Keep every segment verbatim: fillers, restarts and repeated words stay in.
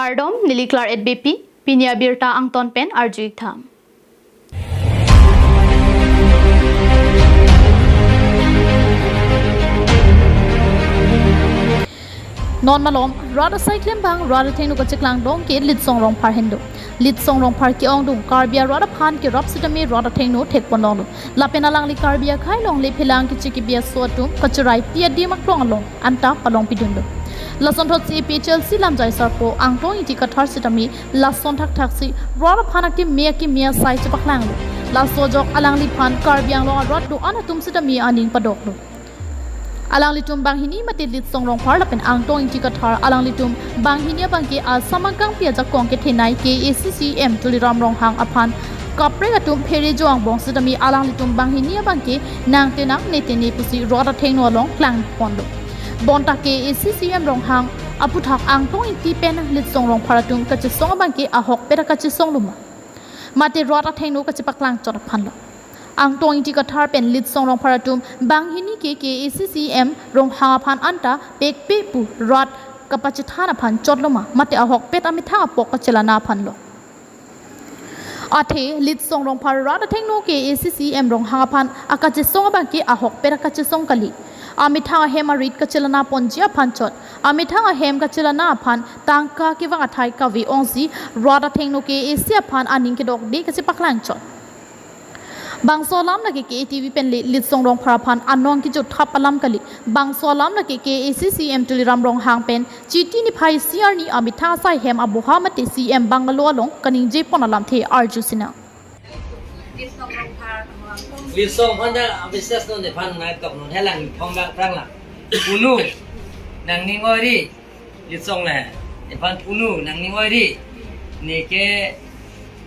Kardom, neli Claret Beypi, pini abirta angton pen arju-ik tha. Non malom, rat asai klembang, rat athengno kacheklang dong ke Litsong Rongphar henlo. Litsong Rongphar ke-ongdung, Karbi arat aphan kerap sitame rat athengno thekpon longlo. Lapen alangli Karbi akhei along le phelang kichi kibi aso atum kacherai pi adim aklong along anta palongpidunlo. Lasonthotsi A P H L C lamjai sarpo Angtong Ingti Kathar sitame lason thakthaksi rat aphan akeme akeme asai chepaklanglo. Laso ajok alangliphan Karbi Anglong arat do-an atum sitame aning padoklo. Alanglitum banghini mate Litsong Rongphar lapen Angtong Ingti Kathar alanglitum banghini abangke Assam angkangpi ajakong kethenei K A A C C E M Tuliram Ronghang aphan kaprek atum phere jo angbong sitame alanglitum banghini abangke nang tenang ne tene pusi rat athengno along klangponlo. Bonta K A A C C E M Ronghang aputhak Angtong Ingti pen Litsong Rongphar atum kachesong abangke ahokpet akachesong lo ma, mate rat athengno kachepaklang chot aphanlo. Angtong Ingti Kathar pen Litsong Rongphar atum banghini ke K A A C C E M Ronghang aphan anta pekpe pu rat kapachethan aphan chotlo ma, mate ahokpet amethang apok kachelana aphanlo. Athe Litsong Rongphar rat athengno K A A C C E M Ronghang aphan akachesong abangke ahokpet akachesong kali. Amethang ahem arit kachelana ponji aphan chot, amethang ahem kachelana aphan tangka kevang athai kave-ongsi rat athengno K A A C aphan aning kedokde kachepaklang chot. Bangso alam lake K A T V pen le Litsong Rongphar aphan anong kejut thap alam kali. Bangso alam lake K A A C C E M Tuliram Ronghang pen Chiti niphai isi arni amethang asai hem aboha mate C E M bungalow along kaningjepon alamthe arju sinang. Litsong aphan ta abisas non nephan nangtok non helang thong bak prang la. Punu, nangning oiri, Litsong le. Nephan punu, nangning oiri. Neke,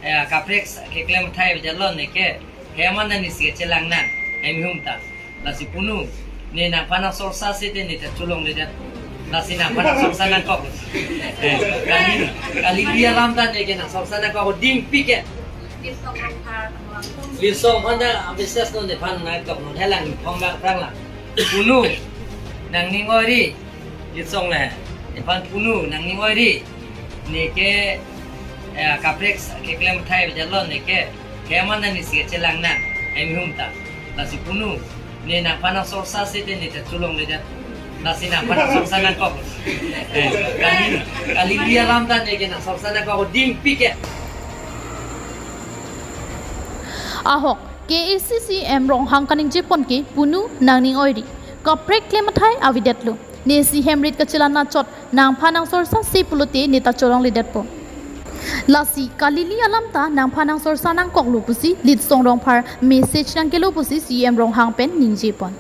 eh, kaprek sa-, keklem athai avedetlo neke. Hem an nangsi chelang nang. Hem hum ta. Lasi punu. Ne nangphan nangsorsa sete ne ta cholongledet. Lasi nangphan nangsorsa nangkok. Eh, kali, kali dia lam ta neke nangsorsa nangkok dingpi ke. Litsong aphan ta abisas non nephan nangtok non helang thong bak prang la. Punu, nangning oiri, Litsong le. Nephan punu, nangning oiri. Neke, eh, kaprek sa-, keklem athai avedetlo neke. Hem an nangsi chelang nang. Hem hum ta. Lasi punu. Ne nangphan nangsorsa sete ne ta cholongledet. Lasi nangphan nangsorsa nangkok. Eh, kali, kali dia lam ta neke nangsorsa nangkok dingpi ke. Ahok, K A A C C E M Ronghang kaningjepon ke punu nangning oiri. Kaprek klem athai avedetlo. Nesi hem rit kachelana chot nangphan nangsorsa se pulote ne ta cholongledetpo. Lasi kali li alam ta nangphan nangsorsa nangkoklo pusi Litsong Rongphar message nangkelo pusi C E M Ronghang pen ningjepon.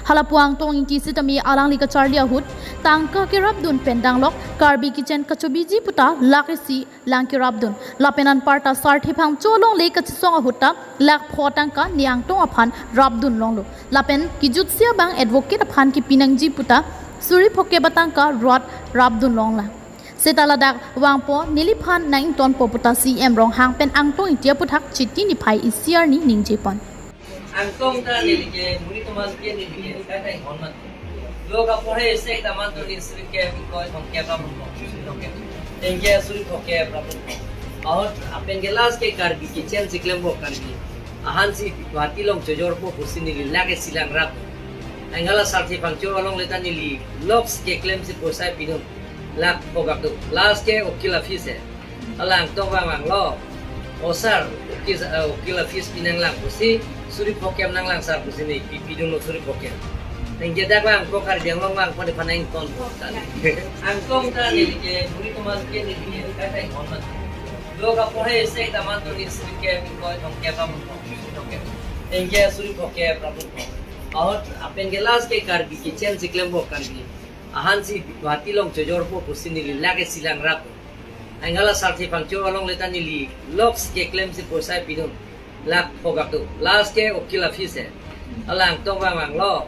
Halapu Angtong Ingti sitame alangli kacharli ahut tangka kerapdun pen danglok Karbi Kitchen kachobiji puta lakh isi lang kerapdun. Lapen anparta Sarthe Phangcho along le kachesong ahut ta lakh pho tangka ne Angtong aphan rapdun longlo. Lapen kejutsi abang advocate aphan kipi nangji puta suri phokep atangka rat rapdun longlang. Seta ladak vangpo neliphan nang-ingtonpo puta C E M Ronghang pen Angtong Ingti aputhak Chiti niphai isi arni ningjepon. Angtong ta nelike, muri tomas ke nelike, kai kai hon man. Lo ka pore se ta man to ni suri ke, koi thong ke, ra pun ko, suri thong ke. Tengke suri thong ke, ra pun ko. Ahut apen ke last ke Karbi Kitchen si klempo Karbi. Ahan si Guwahati along chojorpo pusi neli lakh isi lang rap. Anke la Sarthe Phangcho along le ta neli loks keklem si posai pidun. Lakh pho gak do. Last ke ukil office he. Hala Angtong vang vanglo. O sir, ukil, eh, ukil office pi nanglang pusi, suri phokep nanglang sir pusi ne pi, pidunlo suri phokep. Tengke dak vangpo Karbi Anglong vangpo nephan nang-ington. Angtong ta nelike, muri tomas ke nelike, kai kai hon man. Lo ka pore se ta man to ni suri ke, koi thong ke, ra pun ko, suri thong ke. Tengke suri phokep, ra pun ko. Ahut apen ke last ke Karbi Kitchen si klempo Karbi. Ahan si Guwahati along chojorpo pusi neli lakh isi lang rap. Anke la Sarthe Phangcho along le ta neli loks keklem si posai pidun. Lakh pho gak do. Last ke ukil office he. Hala Angtong vang vanglo.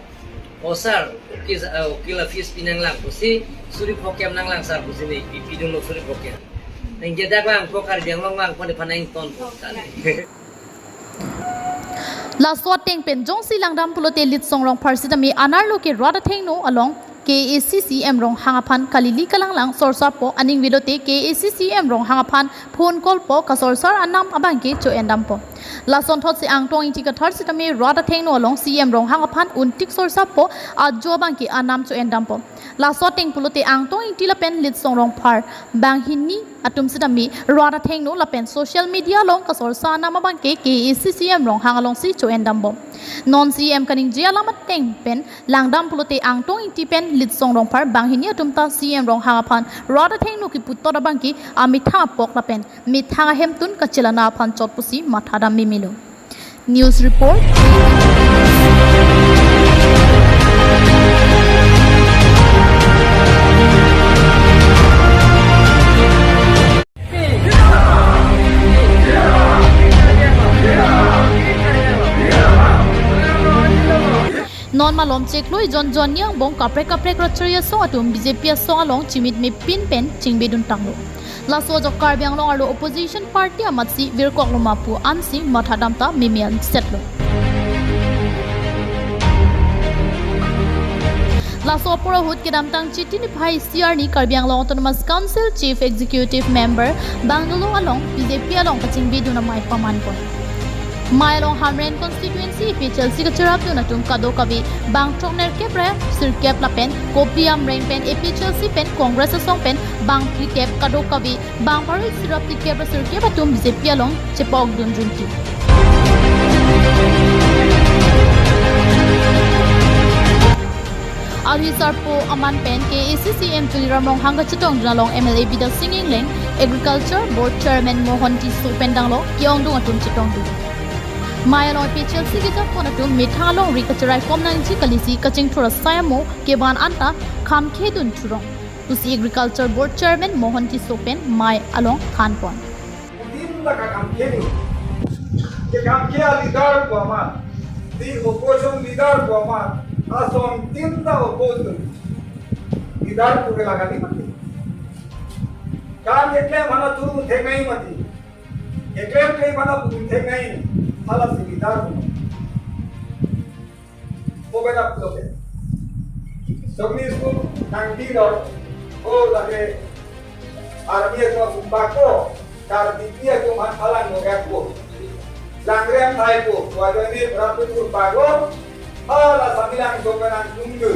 O sir, ukil, eh, ukil office pi nanglang pusi, suri phokep nanglang sir pusi ne pi, pidunlo suri phokep. Tengke dak vangpo Karbi Anglong vangpo nephan nang-ington. Laso ateng pen jongsi langdam pulote Litsong Rongphar sitame anerlo ke rat athengno along K A C C M Ronghang aphan kalili kalanglang sorsapo, aning velote K A C C M Ronghang aphan phone callpo, kasorsar anam abangke cho-endampo. Lasonthotsi Angtong Ingti Kathar sitame rat athengno along C M Ronghang aphan untik sorsapo, ajo abangke anam cho-endampo. Laso ateng pulote Angtong Ingti lapen Litsong Rongphar banghini atum sitame rat athengno lapen social media along kasorsa anam abangke K A C C M Ronghang alongsi cho-endambom. Non C M kaningje alam ateng pen langdam pulote Angtong Ingti pen Litsong Rongphar banghini atum ta C M Ronghang aphan rat athengno kiputhot abangke amethang apok lapen methang ahemtun kachelana aphan chot pusi mathadam memelo. News report. Non malom chiklo ejon jonni angbong kaprek kaprek rachari asong atum B J P asong along chimit mepin pen chingbedun tanglo. Laso ajok Karbi Anglong arlo opposition party amatsi virkok loma pu ansi mathadam ta meme ansetlo. Laso apor ahut kedamtang Chiti niphai isi arni Karbi Anglong Autonomous Council Chief Executive Member Bungalow along B J P along kachingbedun amei pamanpon. Mei along Hamren constituency A P H L C kacherapdun atum kadokave bang throknerkep ra sirkep lapen Kopi Amreng pen A P H L C pen Congress asong pen bang phlikep, kadokave bang pharo isi ra phlikep ra sirkep atum B J P along chepokdun runji. Arhi sarpo aman pen K A C C M Tuliram Ronghang kachetongdun along M L A Bidya Sing Engleng, Agriculture Board Chairman Mohan Tisso pen danglo ke-ongdung atum chetongdun. Mei along A P H L C kejapon atum methang alongri kacheraikom nangji kalisi kachingthur asai amo kevan anta khamkhedun thurong pusi Agriculture Board Chairman Mohan Tisso pen mei along thanpon. Tin ta kakam ke ni. Ke kam ke a leader ko amat. Di opposition leader ko amat. Ason tin ta opposition leader ko ke lagani mati. Kam ke klem mana turun thek nai mati. Ke klem klem mana turun thek nai. Hala si leader ko. Mo beda pulo ke. Sogni su nangdi lo. O lage army atum sumpah ko. Karbi pi atum han phalang mo gak ko. Langrem thai ko. Wajoni berapa sumpah ko. Hala samilang so penang tunggu.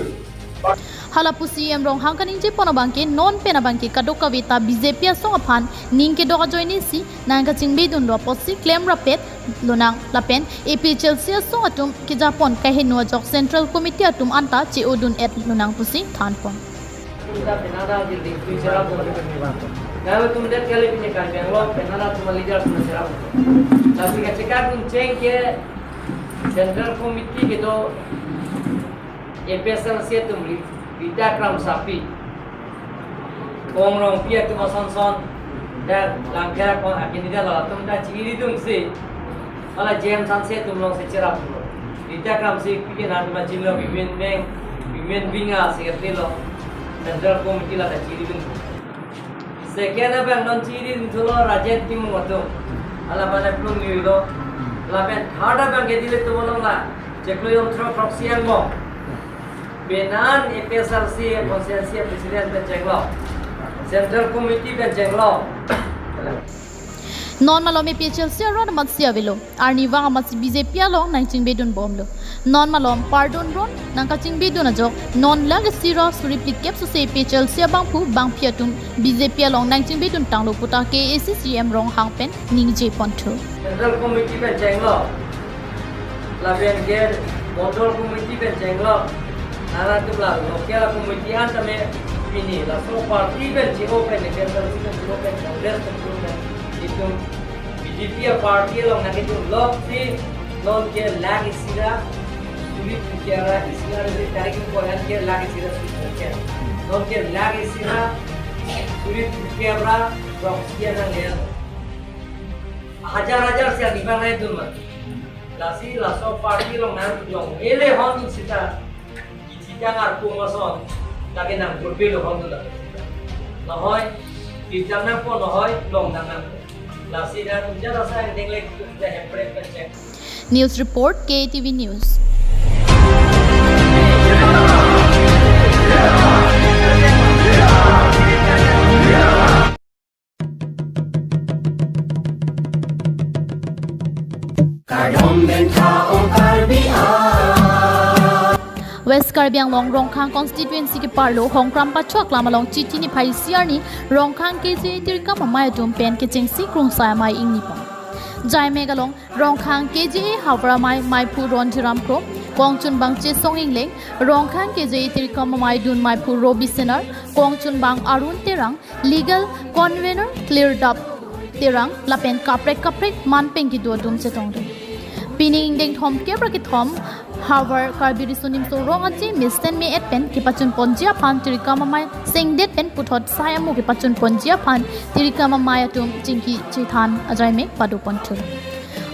Hala pu C M Ronghang kaningjepon abangke non pen abangke kadokave ta B J P asong aphan ning kedok ajoinesi nangkachingbedunlo apotsi klem rapet lonang lapen A P H L C asong atum kejapon kaheno ajok Central Committee atum anta che-odun-et lonang pusi thanpon. Tum ta penada di di di cherap. Nawe tum det kali pini kan yang lo penada tum leader tum cherap. Tapi kachekak tum cheng ke Central Committee kedo A P H L C atum ri, Rita Kramsapi, Kong Rongpi atum asonson, dan langkha kong akin ida latum ta chiri dung si, mala J M Hanse atum alongsi cherap lo. Rita Kramsapi ke nang ma jin lo women wing, women wing a secretary lo, Central Committee la ta chiri dung. Second abang non chiri dun thulo Rajen Timung atum. Hala pen plung ni lo. Lapen third abang ke dili tum along la. Chiklo jon throk throk siang mo. Penan A P H L C constituency president pen chenglo. Central Committee pen chenglo. Non malom A P H L C aron amatsi avelo. Arnivang amatsi B J P along nangchingbedun bomlo. Non malom pardon ron nangkachingbedun ajok non lakh isi ra suri phlikep sose A P H L C abangphu bangphi atum B J P along nangchingbedun tanglo puta K A C C M Ronghang pen ningjeponthu. Central Committee pen chenglo. Lapen ke Mondol Committee pen chenglo. Nana atum la local committee an tame pini laso party pen cheng-o pen, K S R C pen cheng-o pen, Congress pen cheng-o pen, itum B J P a party along nangkedun lok si non ke lakh isi ra suri phlikep ra isi ra isi tarik ko han ke lakh isi ra suri phlikep. Non ke lakh isi ra suri phlikep ra proxy nang le. Hajar hajar si adi bang nai dun ma. Lasi laso party along nang long ele hon sita. Kichita ngarpung ason, lake nang gurbe lo hong tu lake. Nohoi, kijang nangpo nohoi, long nang nangpo. Lasi na tumja rasa yang denglek tumja hemprek pen cheng. News report, K T V News. West Karbi Anglong Rongkhang constituency keparlo Hongkram Pacho aklam along Chiti niphai isi arni Rongkhang K J A Tirikam Amei atum pen kechengsi krungsai amei ingnipon. Jaimek along Rongkhang K J A havar amei Meiphu Ronjiram Kro, kongchunbang Chesong Engleng, Rongkhang K J A Tirikam Amei dun Meiphu Robi Senar, kongchunbang Arun Terang, legal convener Cleardap Terang lapen kaprek kaprek manpeng kedo atum chetongdun. Pini ingdeng thomkep ra kethom havar Karbi Riso Nimso Rong Aje mesen me-et pen kepachunponji aphan Tirikam Amei sengdet pen puthot sai amo kepachunponji aphan Tirikam Amei atum chingki chethan ajaimek padoponthu.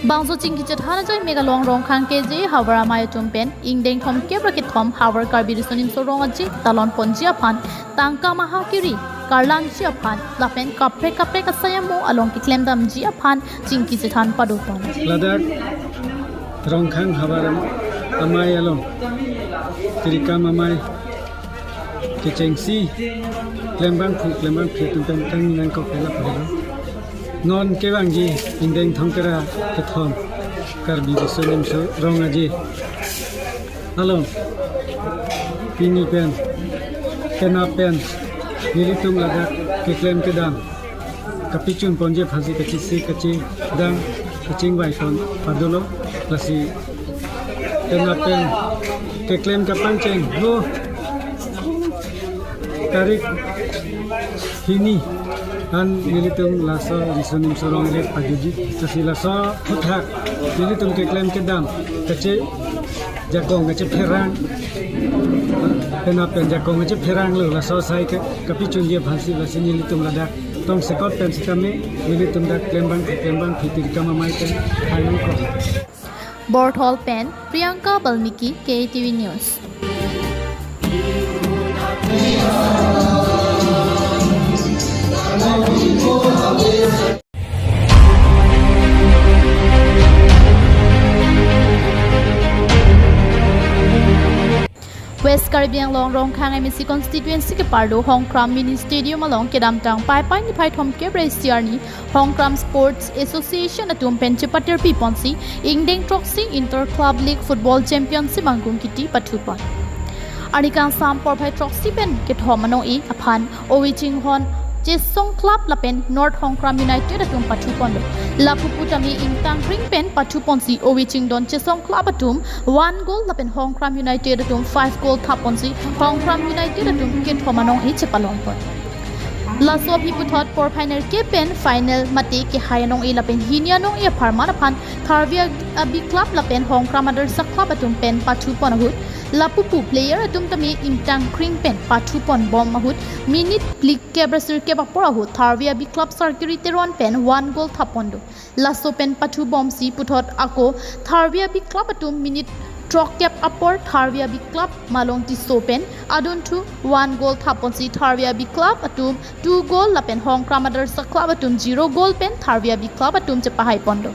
Bangso chingki chethan ajaimek along Rongkhang K J A havar amei atum pen ingdeng thomkep ra kethom havar Karbi Riso Nimso Rong Aje talonponji aphan tangka maha kiri karlanji aphan lapen kaprek kaprek asai amo along keklemdamji aphan chingki chethan padopon. Ladak Rongkhang havar amei along Tirikam Amei kechengsi klembangphu klembangphli atum pen kangnang kok kela pahelo. Non kevangji ingdeng thomkep ra kethom Karbi Riso Nimso Rong Aje along pini pen penap pen nelitum ladak keklem kedam kapachunponji aphansi kachisi kachidang kachingvaipon padolo. Lasi penap pen keklem kapangcheng lo tarik hini an nelitum laso Riso Nimso Rong Aje pajuji. Lasi laso aphuthak nelitum keklem kedam kachejakong kachepherang, penap pen jakong kachepheranglo, laso asai ke kapachunji aphansi lasi nelitum ladak tongsekot pen sitame nelitum dak klembang klembangphli Tirikam Amei pen hai nangkok. Borthol pen Priyanka Balmiki, K T V News. West Karbi Anglong Rongkhang M A C constituency keparlo Hongkram Mini Stadium along kedamtang Paipai niphai thomkep ra isi arni Hongkram Sports Association atum pen chepaterpiponsi ingdeng throksi Inter Club League Football Championship angkung kiti pathupon. Arni kangsam porphai throksi pen kethom anong-e aphan Ove Chinghon Chesong Club lapen North Hongkram United atum pathuponlo. Lapu putame ingtangkring pen pathuponsi Ove Chingdon Chesong Club atum one goal lapen Hongkram United atum five goal thapponsi Hongkram United atum kethom anong-e chepalongpon. Laso aphi puthot porphai nerkep pen final mate kehai anong-e lapen hini anong-e apharman aphan Tharve Abbey Club lapen Hongkram Adarsha Club atum pen pathupon ahut, lapupu player atum tame ingtangkring pen pathuponbom ahut, minute phlikep ra sirkep apor ahut Tharve Abbey Club Sarkiri Teron pen one goal thapon do. Laso pen pathubomsi puthot ako Tharve Abbey Club atum minute throkkep apor Tharve Abbey Club Malong Tisso pen adunthu one goal thapponsi Tharve Abbey Club atum two goal lapen Hongkram Adarsha Club atum zero goal pen Tharve Abbey Club atum chepahaipon do.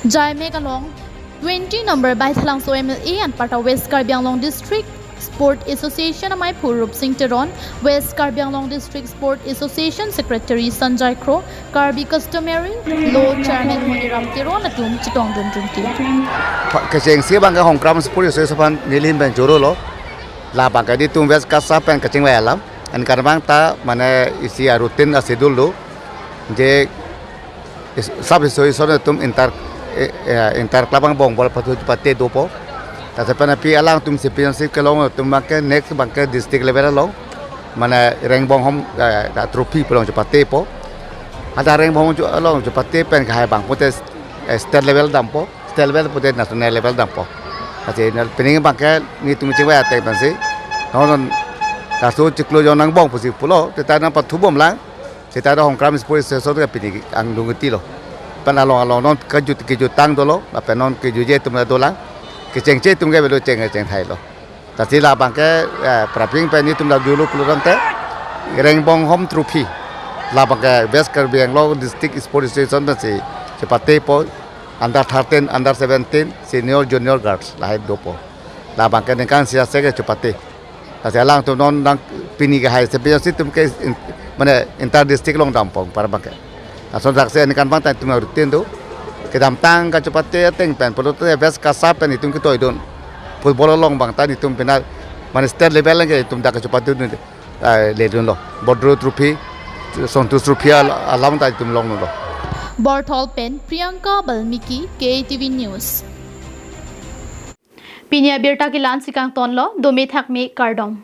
Jaimek along twenty number Baithalangso M L A anparta West Karbi Anglong District Sport Association amei Phu Rupsing Teron, West Karbi Anglong District Sport Association Secretary Sanjay Kro, Karbi Customary Law Chairman Moniram Teron atum chetongdun tumti. Kechengsi abang ke Hongkram Sport Association aphan neli ahin pen chorolo. Labang ke nelitum West KASA pen kachingvai alam. Anke abang ta mane isi a-routine a-schedule do. Je is-, sub association atum inter, eh, eh, inter club angbong ball pathu pate dopo. Lasi pen aphi alangtum championship kelong atum abang ke next abang ke district level along. Mane Rengbonghom, eh, ta trophy pu along chepatepo. Hadak Rengbonghom chu along chepate pen kehai abang pute, eh, state level dampo. State level pute national level dampo. Lasi na pining abang ke nelitum chingvai atek pensi. Non non kasu chiklo jon angbong pusi pulo, seta nang pathubomlang. Seta do Hongkram Sports Association ke pini angdung tilo. Pen along along non kejut kejutang dolo, lapen non kejutje atum dolang. Kechengche atum ke avelo cheng chengthailo. Lasi labang ke, eh, praping pen nelitum la julu pulo tangte Rengbonghom Trophy. Labang ke West Karbi Anglong District Sports Association pensi chepatepo under thirteen, under seventeen, senior, junior girls lahai dopo. Labang ke ningkan isi ase ke chepate. Lasi alangtum non nang pini ke hai se pini si itum ke in-, mane inter district along dam pon par bangke. Lason dak se aningkan abang ta itum routine do. Kedamtang kachepate ateng pen pulote West Kasa pen itum ketoidun. Football along abang ta itum pina mane state level ke itum dak kachepate dun, eh, ledunlo. Bordro Trophy, Santosh Trophy al-, alam ta itum longlo. Borthol pen Priyanka Balmiki, K T V News. Pini abirta ke la-an si kangtonlo, dome thakme kardom.